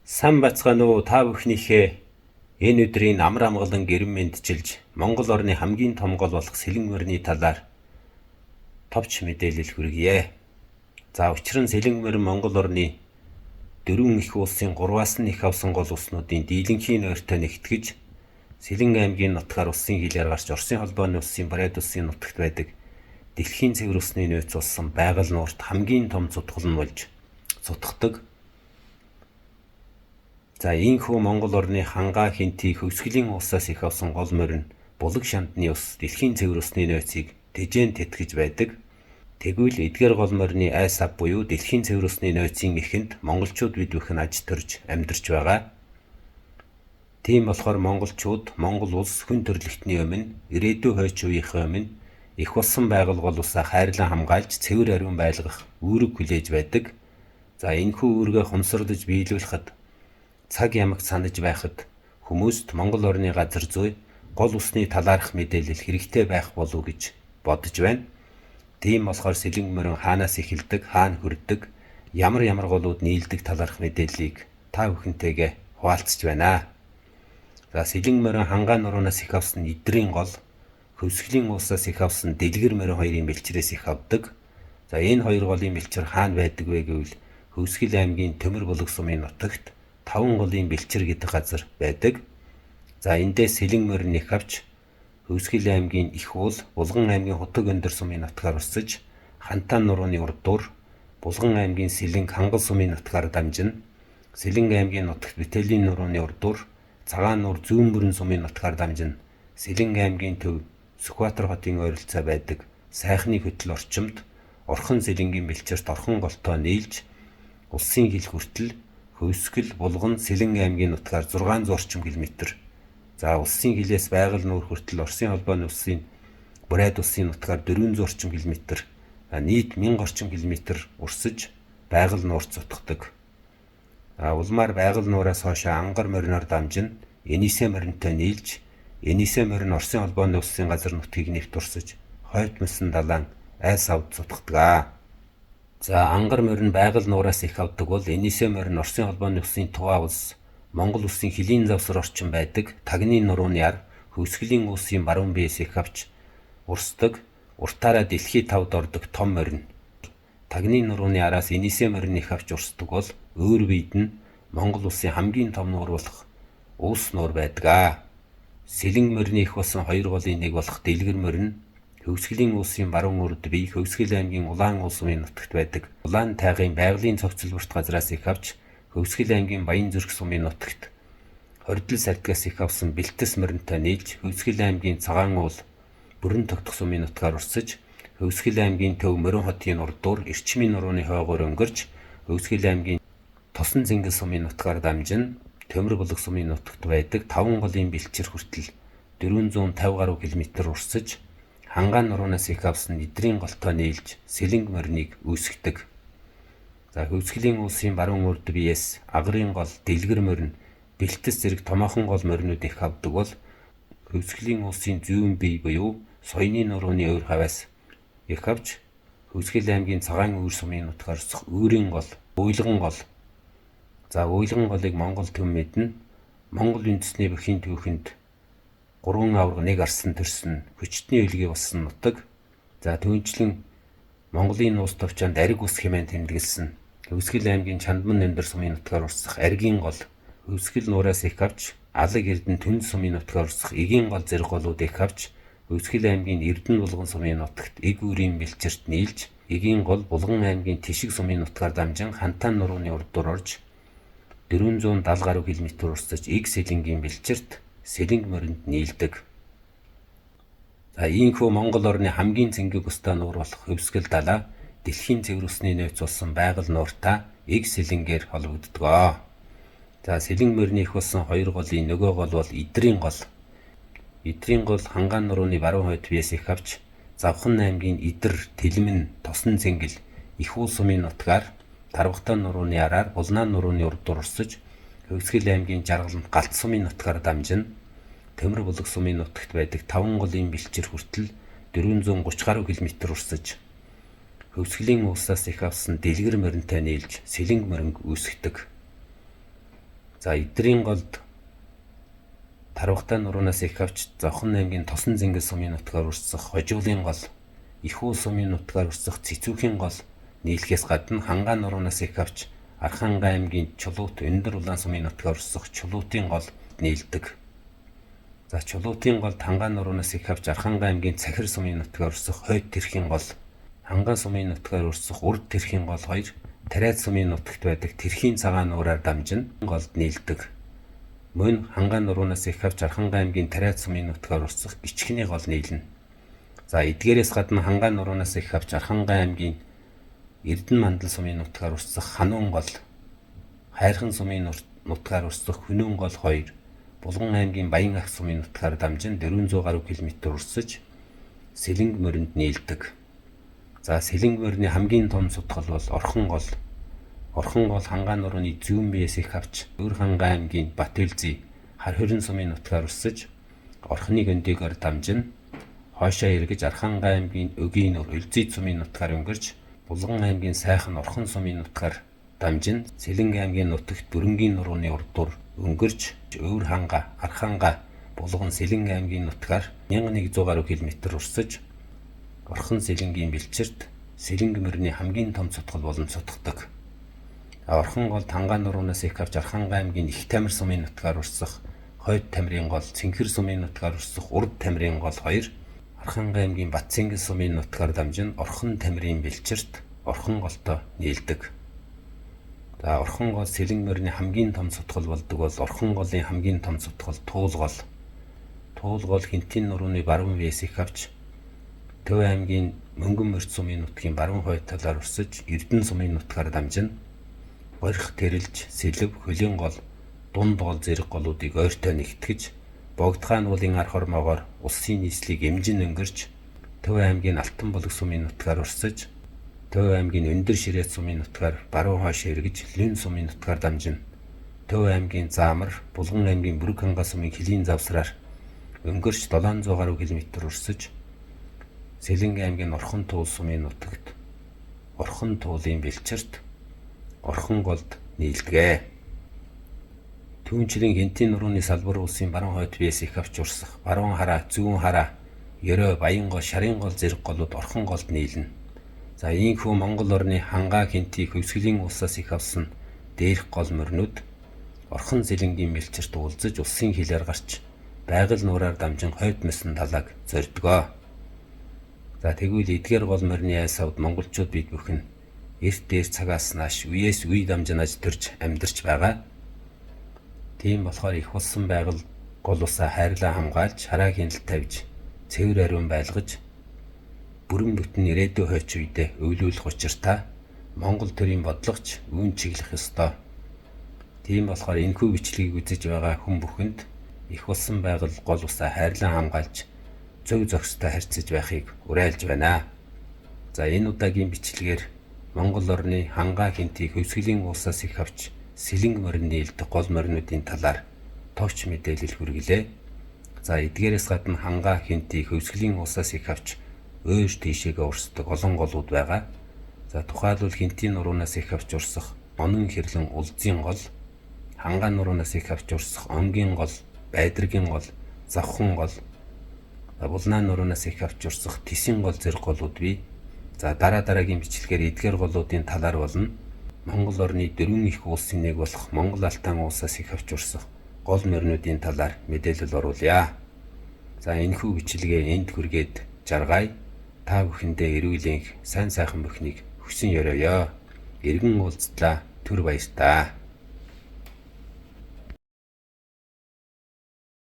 Сайн бацгаана уу, та бүхнийхээ энэ өдрийн амар амгалан гэрэн мэндчилж Монгол орны хамгийн том гол болох Сэлэнгэ морины талаар товч мэдээлэл хүргье. За, учир нь Сэлэнгэ морин Монгол орны дөрвөн их улсын 3-аас нь их авсан гол улснуудын дийлэнхийн нойртой нэгтгэж Сэлэнгэ аймгийн нутгаар улсын хилээр гарч Оросын холбооны улсын Бурайд улсын нутагт байдаг дэлхийн цэвэр усны нөөц болсон байгаль нуурт хамгийн том цутгал нь болж цутгадаг. За, ийнхүү Монгол орны Хангай, Хэнтий, Хөвсгөлийн улсаас их авсан гол морин Булаг шандны ус дэлхийн цэвэр усны нөөцийг тэжээн тэтгэж байдаг. Тэгвэл эдгээр гол морины айс ав буюу дэлхийн цэвэр усны нөөцийн эхэнд монголчууд бид бүхэн аж төрж амьдарч байгаа. Тийм болохоор монголчууд Монгол улс хүн төрөлхтний өмнө, ирээдүйн хойч үеийнхээ өмнө эх болсон байгаль гол улсаа хайрлан хамгаалж цэвэр ариун байлгах үүрэг хүлээж байдаг. За, энэхүү үүргээ хумсардаж биелүүлэхэд цаг ямагт санаж байхад хүмүүст Монгол орны газар зүй гол усны талаарх мэдээлэл хэрэгтэй байх болов уу гэж бодож байна. Тийм болохоор Сэлэнгэ морин хаанаас эхэлдэг, хаана хүрдэг, ямар ямар голууд нийлдэг талаарх мэдээллийг та бүхэнтэйгээ хуваалцаж байна. За, Сэлэнгэ морин Хангай нуруунаас их авсан Идрийн гол, Хөвсгөлийн улсаас их авсан Дэлгэр морин хоёрын бэлчрээс их авдаг. За, энэ хоёр голын бэлчэр хаана байдаг вэ гэвэл Хөвсгөл аймгийн Төмөр булаг сумын нутагт Таван голын бэлчэр гэдэг газар байдаг. За, эндээс Сэлэнгэ морин их авч Хөвсгөл аймгийн Их уул, Булган аймгийн Хутаг өндөр сумын нутгаар урсаж Хантан нурууны урдуур Булган аймгийн Сэлэнгэ Хангал сумын нутгаар дамжина. Сэлэнгэ аймгийн нутагт Бэтэлийн нурууны урдуур Цагаан нуур Зүүн бүрэн сумын нутгаар дамжина. Сэлэнгэ аймгийн төв Сүхбаатар хотын ойролцоо байдаг Сайхны хөтөл орчимд Орхон Сэлэнгийн бэлчэрт Орхон голтой нийлж улсын хил хүртэл Хөвсгөл, Булган, Сэлэнгэ аймгийн нутгаар 600 орчим километр. За, улсын хилээс байгаль нуур хүртэл Оросын холбооны улсын Бурайд улсын нутгаар 400 орчим километр, нийт 1000 орчим километр урсаж байгаль нуурт цутгадаг. Улмаар байгаль нуураас хойш ангар мориноор дамжин Энисэ моринтой нийлж Энисэ морин Оросын холбооны улсын газар нутгийг нэвт урсаж хойд мөсөн далайн айс авд цутгадаг. За, ангар морин байгаль нуураас их авдаг бол Энисэ морин Оросын холбооны улсын Тува улс, Монгол улсын хөлийн завсар орчин байдаг Тагны нурууны ар Хөвсгөлийн улсын баруун биеэс их авч урсдаг, уртаараа дэлхий тавд ордог том морин. Тагны нурууны араас Энисэ морин их авч урсдаг бол өөр биед нь Монгол улсын хамгийн том нуур болох Увс нуур байдаг. Сэлэнгэ морины эх болсон хоёр голын нэг болох Дэлгэр морин Хөвсгөлийн улсын баруун урд бие Хөвсгөл аймгийн Улаан улс сумын нутагт байдаг Улаан тайгын байгалийн цогцлборт газраас их авч Хөвсгөл аймгийн Баянзүрх сумын нутагт Хордол сардгаас их авсан Бэлтэс моринтой нийлж Хөвсгөл аймгийн Цагаан уул Бүрэн тогтох сумын нутгаар урсаж Хөвсгөл аймгийн төв Морин хотын урдуур Эрчмийн нурууны хойгоор өнгөрч Хөвсгөл аймгийн Тосон зингэл сумын нутгаар дамжин Төмөр булаг сумын нутагт байдаг Таван голын бэлчэр хүртэл 450 гаруй километр урсаж Хангай нуруунаас их авсан Идрийн голтой нийлж Сэлэнгэ мориныг үүсгэдэг. За, Хөвсгөлийн улсын баруун урд биеэс Агрын гол, Дэлгэр морин, Бэлтэс зэрэг томоохон гол моринууд их авдаг бол Хөвсгөлийн улсын зүүн бие буюу Соёны нурууны ойр хавиас их авч Хөвсгөл аймгийн Цагаан үүр сумын нутгаар урсах Өөрийн гол, Уйлган гол. За, Уйлган голыг Монгол төв мэднэ. Монгол үндэсний бүхийн түүхэнд 3 аварга 1 арсан төрсөн хүчтний өлгий болсон нутаг. За, түүнчлэн Монголын нууц товчоонд ариг ус хэмээн тэмдэглэсэн Хөвсгөл аймгийн Чандман өндөр сумын нутгаар урсах Аргийн гол, Хөвсгөл нуураас их авч Алаг Эрдэнэ Түнд сумын нутгаар урсах Эгийн гол зэрэг голууд их авч Хөвсгөл аймгийн Эрдэнэ булган сумын нутагт Эг үүрийн бэлчэрт нийлж Эгийн гол Булган аймгийн Тишиг сумын нутгаар дамжин Хантан нурууны урдуур орж 470 гаруй километр урсаж Эг Сэлэнгийн бэлчэрт Сэлэнгэ моринд нийлдэг. За, ийнхүү Монгол орны хамгийн цэнгэг устай нуур болох Хөвсгөл далай дэлхийн цэвэр усны нөөц болсон байгаль нууртай Эг Сэлэнгээр холбогддог. За, Сэлэнгэ морины эх болсон хоёр голын нөгөө гол бол Идрийн гол. Идрийн гол Хангай нурууны баруун хойд биеэс их авч Завхан аймгийн Идэр, Тэлмэн, Тосон цэнгэл, Их уул сумын нутгаар Тарвагтай нурууны араар Булнаа нурууны урдуур урсаж Хөвсгөл аймгийн Жаргалант Галт сумын нутгаар дамжина. Төмөр булаг сумын нутагт байдаг Таван голын бэлчэр хүртэл 430 гаруй километр урсаж Хөвсгөлийн улсаас их авсан Дэлгэр моринтой нийлж Сэлэнгэ моринг үүсгэдэг. За Идрийн голд Тарвагтай нуруунаас их авч Зовхон аймгийн Тосон зингэл сумын нутгаар урсах Хожуулын гол, Ихүү сумын нутгаар урсах Цэцүүхийн гол нийлэхээс гадна Хангай нуруунаас их авч Архангай аймгийн Чулуут өндөр улаан сумын нутгаар урсах Чулуутын гол нийлдэг. За Чулуутын голд Хангай нуруунаас их авч Архангай аймгийн Цахир сумын нутгаар урсах Хойд тэрхийн гол, Хангай сумын нутгаар урсах Урд тэрхийн гол хоёр Тариад сумын нутагт байдаг Тэрхийн цагаан нуураар дамжин голд нийлдэг. Мөн Хангай нуруунаас их авч Архангай аймгийн Тариад сумын нутгаар урсах Гичхний гол нийлнэ. За эдгээрээс гадна Хангай нуруунаас их авч Архангай аймгийн Эрдэнэ мандал сумын нутгаар урсах Хануун гол, Хайрхан сумын нутгаар урсах Хөнөөн гол хоёр Булган аймгийн Баян ах сумын нутгаар дамжин 400 гаруй км урсаж Сэлэнг мөрөнд нийлдэг. За Сэлэнг мөрний хамгийн том сутгал бол Орхон гол. Орхон гол Хангай нурууны зүүн биеэс их авч Өр Хангай аймгийн Батөлзий Хар хорин сумын нутгаар урсаж Орхны хөндийгөөр дамжин хойшоо эргэж Архангай аймгийн Өгийн нуур Өлзий сумын нутгаар өнгөрч Булган аймгийн Сайхан Орхон сумын нутгаар дамжин Сэлэнг аймгийн нутагт Бүрэнгийн нурууны урдуур өнгөрч Өвөр Хангай, Архангай, Булган Сэлэнг аймгийн нутгаар 1100 гаруй км урсаж Орхон Сэлэнгийн бэлчэрт Сэлэнг мөрний хамгийн том цутгал болон цутгадаг. Орхон гол Хангай нуруунаас их авч Архангай аймгийн Их Тамир сумын нутгаар урсах Хойд Тамирын гол, Цэнхэр сумын нутгаар урсах Урд Тамирын гол хоёр Архангай аймгийн Батцэнгэл сумын нутгаар дамжин Орхон Тамирын бэлчэрт Орхон голтой нийлдэг. За Орхон гол Сэлэнг мөрний хамгийн том цутгал болдог бол Орхон голын хамгийн том цутгал Туул гол. Туул гол Хинтийн нурууны баруун биеэс их авч Төв аймгийн Мөнгөн морь сумын нутгийн баруун хойд талаар урсаж Эрдэнэ сумын нутгаар дамжина. Горих, Тэрэлж, Сэлэв, Хөлийн гол, Дунд гол зэрэг голуудыг ойртой нэгтгэж Богдхаан уулын ар хормоогоор улсын нийслэлийг эмжин өнгөрч Төв аймгийн Алтан булаг сумын нутгаар урсаж Төв аймгийн Өндөр ширээт сумын нутгаар баруун хойш эргэж Лүн сумын нутгаар дамжина. Төв аймгийн Заамар, Булган аймгийн Бүрэг хангай сумын хөлийн завсраар өнгөрч 700 гаруй км урсаж Сэлэнг аймгийн Орхон туул сумын нутагт Орхон туулын бэлчэрт Орхон голд нийлдэг. Түүнчлэн Хэнтийн нурууны салбар улсын баруун хойд биеэс их авч урсах Баруун хараа, Зүүн хараа, Ерөө, Баян гол, Шарын гол зэрэг голууд Орхон голд нийлнэ. За ийхүү Монгол орны Хангай Хэнтий Хөвсгөлийн улсаас их авсан дээрх гол мөрнүүд Орхон Сэлэнгийн бэлчэрт уулзаж улсын хилээр гарч байгаль нуураар дамжин хойд мөсөн далайг зордгоо. За тэгвэл эдгээр гол морины айс авд монголчууд бид бүхэн эрт дээр цагаас нааш үеэс үе дамжинаж төрж амьдарч байгаа. Тийм болохоор их болсон байгаль гол усаа хайрлан хамгаалж, хараа хяналт тавьж, цэвэр ариун байлгаж, бүрэн бүтэн ирээдүйн хойч үедээ өвлүүлэх учиртай Монгол төрийн бодлогоч үүн чиглэх ёстой. Тийм болохоор энэхүү бичлэгийг үзэж байгаа хүн бүхэнд их болсон байгаль гол усаа хайрлан хамгаалж, зөв зохистой харьцаж байхыг уриалж байна. За энэ удаагийн бичлэгээр Монгол орны Хангай Хэнтий Хөвсгөлийн улсаас их авч Сэлэнг морин нийлдэг гол моринуудын талаар товч мэдээлэл хүргэлээ. За эдгээрээс гадна Хангай Хэнтий Хөвсгөлийн улсаас их авч өөр тийшээгээ урсдаг олон голууд байгаа. За тухайлбал Хэнтийн нуруунаас их авч урсах Онон хэрлэн Улзын гол, Хангай нуруунаас их авч урсах Онгийн гол, Байдрагийн гол, Завхан гол, Булнаа нуруунаас их авч урсах Тэсийн гол зэрэг голууд бий. За дараа дараагийн бичлэгээр эдгээр голуудын талаар болно. Монгол орны дөрвөн их улсын нэг болох Монгол Алтан улсаас их авч урсах гол моринуудын талаар мэдээлэл оруулъя. За энэхүү бичлэгээ энд хүргээд жаргая. Та бүхэндээ эрүүл энх, сайн сайхан бүхнийг хүсэн ёроёо. Эргэн уулзлаа. Түр баяртаа.